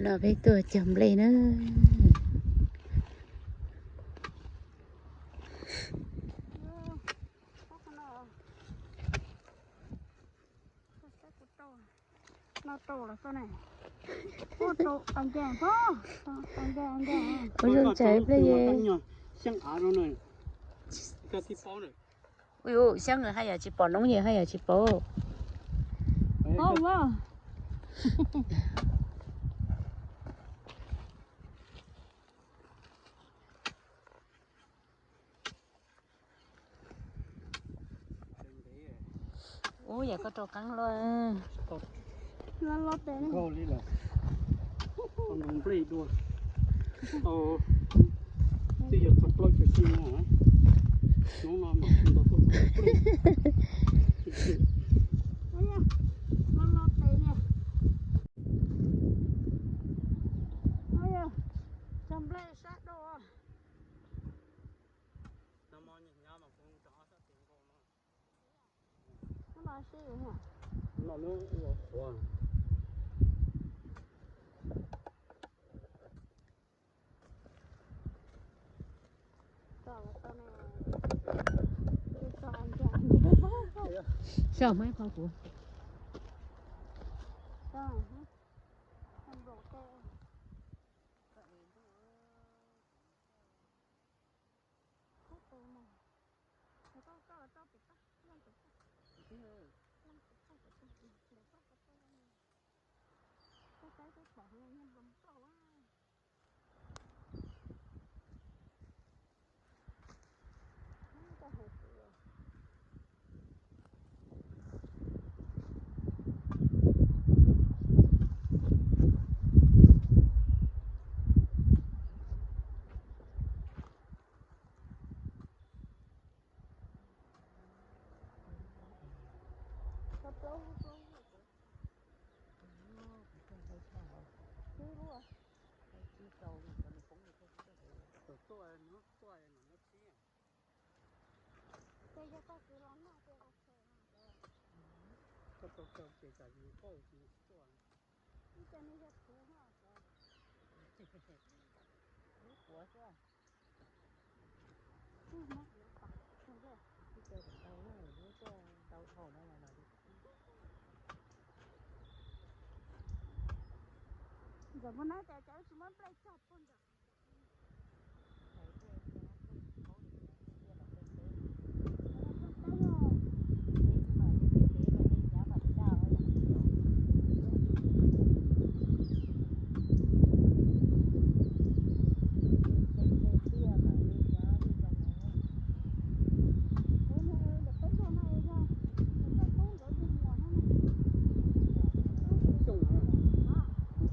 No peb tuaj cog nplej na. Ua zoo tsaiv nplej ye. Ui, xyoob haj yam tsis pom noob ye, haj yam tsis pom. Ub, yam koj rau qeeb luaj. Nplej dua. Twb yuav txog plaub caug xyoo no, hnub no mam tsis ntaus tuaj nplej. Cog nplej sab dua. Saib muaj ib qho kuv. Koj tau kaw ces tsam yus pauj ces yus tsis tuaj. Ib co nej yog kuv no, kuv xwb. Ib co kuv tau na, lub tuaj tau dhau no los. Ntxawm muaj nab tias cas wb tsis muab nplej cog puag ntawm.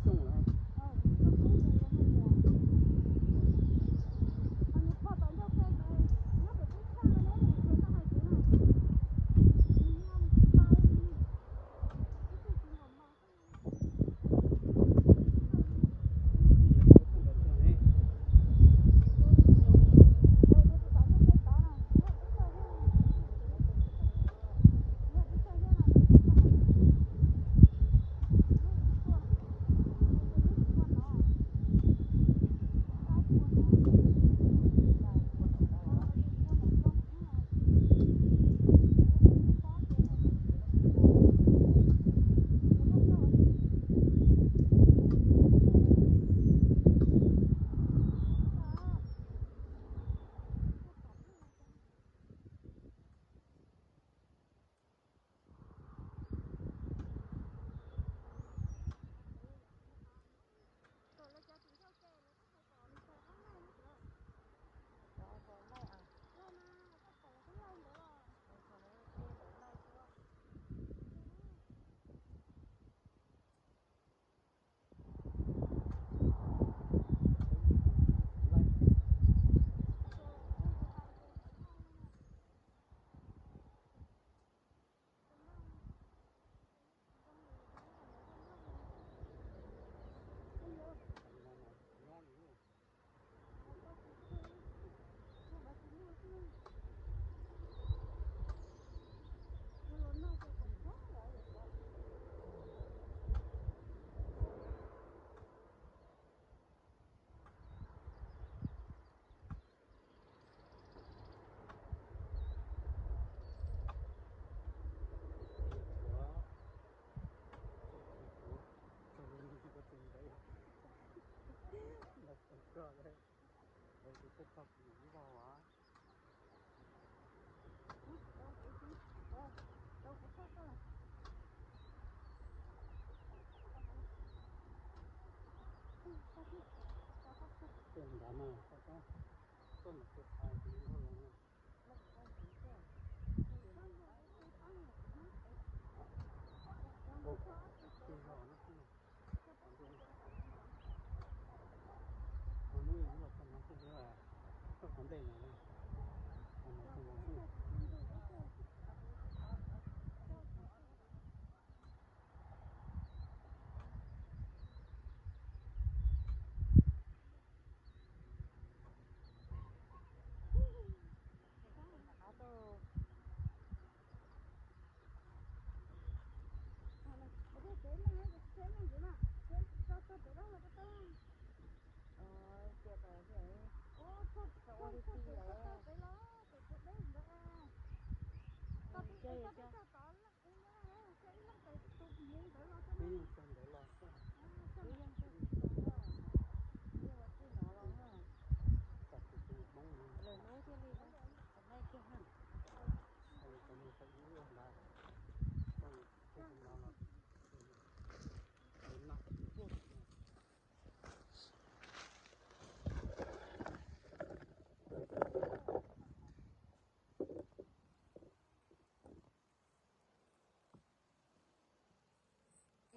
Xyoo lawm, xyoo lawm. Tej tog kuv ib zaug as. Tej nrad mas koj tab tuaj mus tus hais tus ntug los na. Tus zos no xwb. Tus no ib los txog no xwb, txog qhov ntej no, qhov no xwb.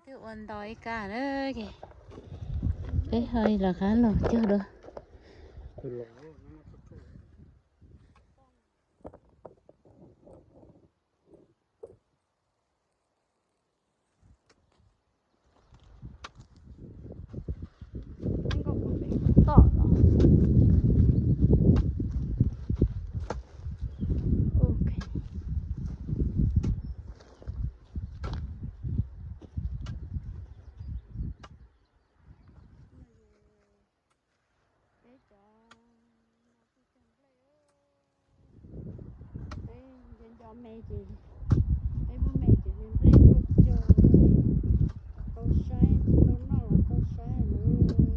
Peb twb ua ntau ib kab na, ces peb ho los qab los cog dua. Tom los. Ok. Peb cov no kuj cog nplej, peb nco nco me ces, peb muaj me ces me nplej tuaj cog, tau saib, tau noj los tau saib lawm.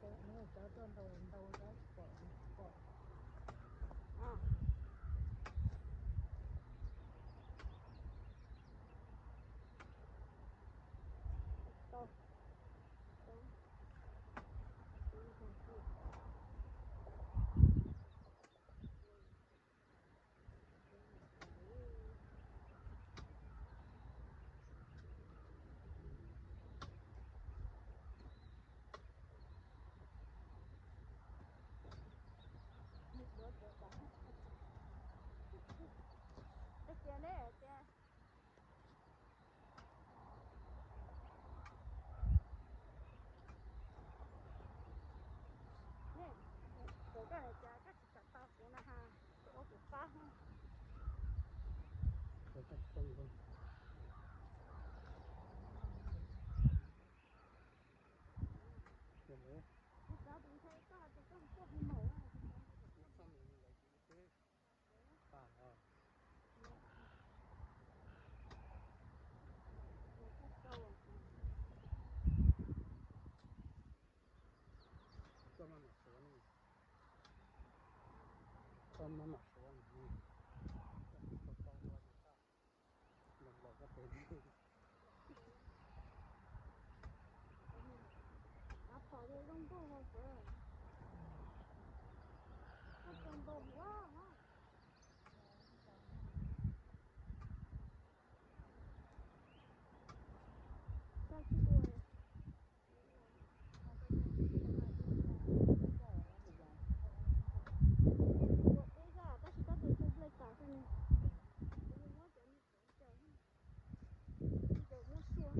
Cov tuaj ntaus ntaus cov tsis pom, tsis pom. Cia ne, cia. Kuv koj cas koj tsis kam tau kuv na ha, kuv ua kuv pab. Kuv xav tus nthe koj tus koj koj maum. Koj maj mam suav ne. Koj maj mam suav ne. Koj tsis tau tau ua ces koj ntaus npaum koj tes. Av phom zoo zoo nkauj hos. Koj tau npaum ua hos. Koj tsis ua. Ua peb zaj tab sis koj tus tu nplej tas xwb ne. Kuv muab cov me txawv caws, me caws muab sua.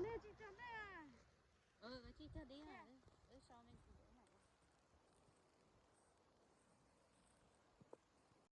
Nej tsis cog dib? Tsis cog dib, wb sau me ntsis.